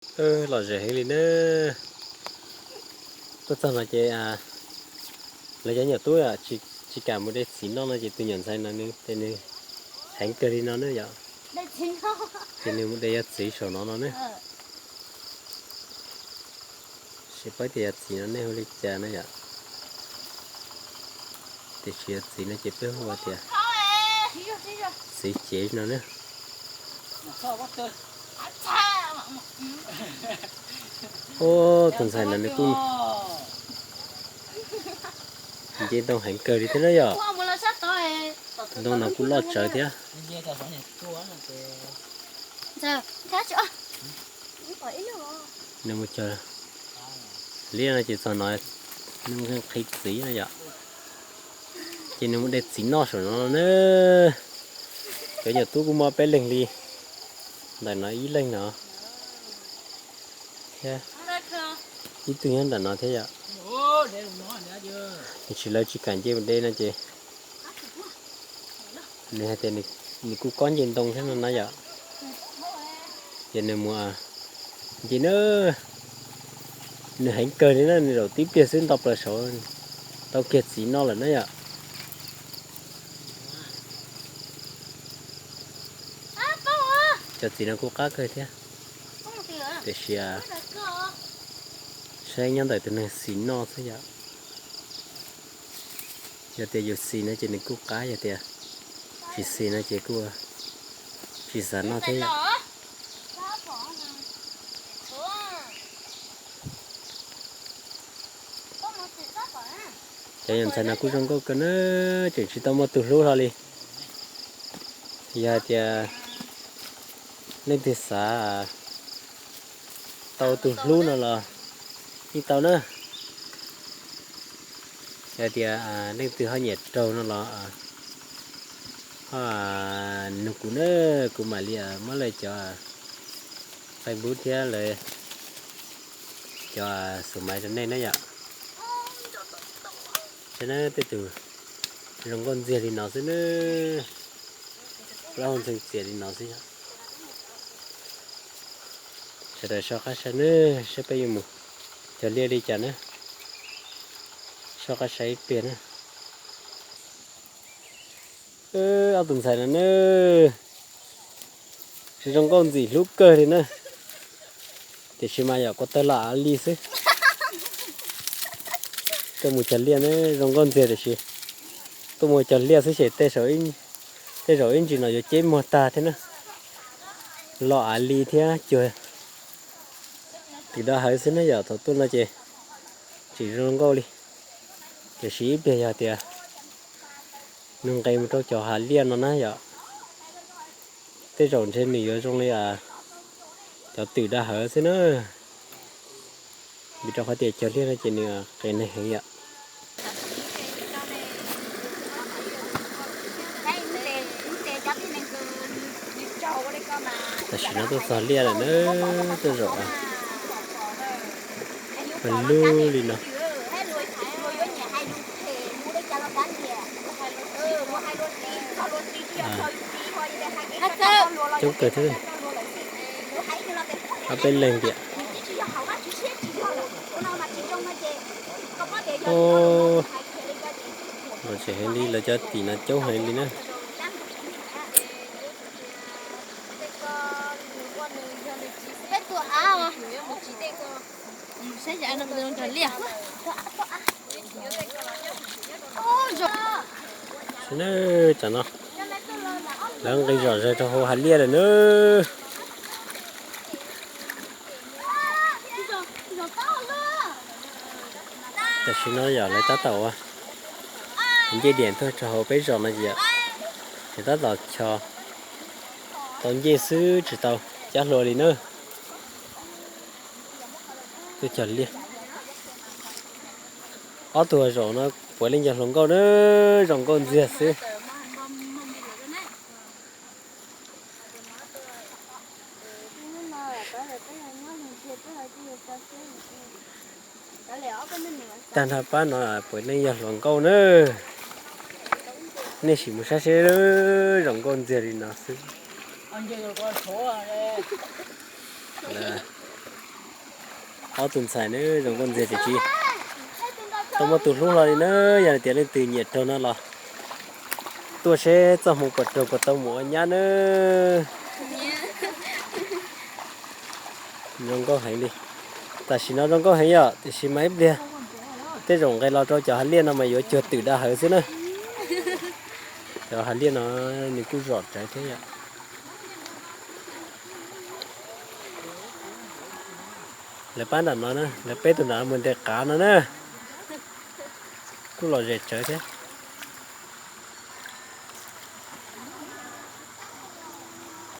Lom zem heev li na. Tuaj txog no ces lawv cov nyuam tub tsis kam mus de txiv noj no ces tus nyuam ntxhais no nws ces nws heev kawg li no na yom. Ces nws mus de yog txiv saum no no ne. Tsis paub tias yog txiv no nej hu li cas na yom. Tiam sis yog txiv no ces peb hu tias txiv cev no na. Tus ntxhais no nws kuj nce ntoo heev kawg li thiab na yom. Tus ntoo no kuj loj tsawv thiab. Nws mus cog liab no ces txog no nws nqhis txiv no yom. Ces nws mus de txiv noj saum no na. Cov nyuam tub kuj muaj peb leeg li, ntawm no ib leeg no thiab ib tug nyob ntawm no thiab yom. Tiam sis lawv tsis kam nce mus de no ces nws hais tias nws kuj kob nce ntoo thiab no na yom. Ces nws mus nce na, nws heev kawg li na, nws zaum tib pliag xwb nto plaws saud tau kiag txiv noj lawm na yom. Cov txiv no kuj qab kawg thiab, tiam sis saib nyob ntawm tus neeg xis noj xwb yom. Yog tias yus xis no ces nws kuj qab, yog tias tsis xis no ces kuj tsis xav noj thiab yom. Cov nyuam ntxhais no kuj zoo nkauj kawg na, tseem tsis tau muaj tus hlub hlo li. Yog hais tias leej twg xav tau tus hlub no los yeej tau na. Yog tias leej twg ho nyiam raug no los ho nug kuv na, kuv mam li muab lawv cov Facebook thiab lawv cov xus maiv rau nej na yom. Saib na, tej tus zoo nkauj ntxiag li no xwb na, plaub hau ntxhee txias li no xwb yom. Sawv daws soj qab saib na, saib peb yuav mus cog liaj li cas na. Soj qab saib ib pliag na. Ob tug ntxhais no na, zoo nkauj ntxim hlub kawg li na. Tiam sis mas yog ko taw los av li xwb. Tuaj mus cog liaj na, zoo nkauj ntxiag tiam sis tuaj mus cog liaj xwb ces tej zaum ib ntsis no yuav ceb muag tag thiab na. Los av li thiab cuag twm dawb hawv xwb na yom. Thaum tuaj no ces tseem zoo nkauj li, tiam sis ib pliag yog tias nug nqes mus rau cov hav liaj no na yom, tej zaum ntshe nws yuav zoo li cov twm dawb hawv xwb na. Vim rau qhov tias cog liaj no ces nws qias neeg heev yom. Tam sim no tuaj txog liaj lawm na, tuaj zaum pawg lug li no. Coob kawg thiab, ob peb leeg tiag. Lom zem heev li, lawv cov tim no coob heev li na. Tam no lawv nqis zom zaws rau hauv hav liaj lawm na. Tam sim no yog lawv tab tom ua ncej diam tuaj rau hauv peb zos no ces yom, lawv tab tom cho tau ncej xwb tsis tau cab hlua li na. Tuaj cog liaj. Ob tug zaum no puav leej yog hluas nkauj na, zoo nkauj ntxiag xwb. Tag nrho pab no puav leej yog hluas nkauj na. Nej sim mus saib seb, zoo nkauj ntxiag li no xwb. Lawv Ob tug ntxhais na zoo nkauj ntxiag tiag tiag. Tau muaj tus hlub hlo li na, yog hais tias leej twg nyiam raug no los tuaj seb txoj hmoov puas raug puas tau mus ua nyab na. Zoo nkauj heev li. Tam sim no zoo nkauj heev yom, tiam sis mas ib pliag tej zaum nqes los rau cov hav liaj no mas yuav cuag twm daj hawv xwb na. Cov hav liaj no nws kuj zom tsawv thiab yom. Lawv pab nram no na, lawv peb tus nram mus nte qav no na. Kuj lom zem tsawv thiab.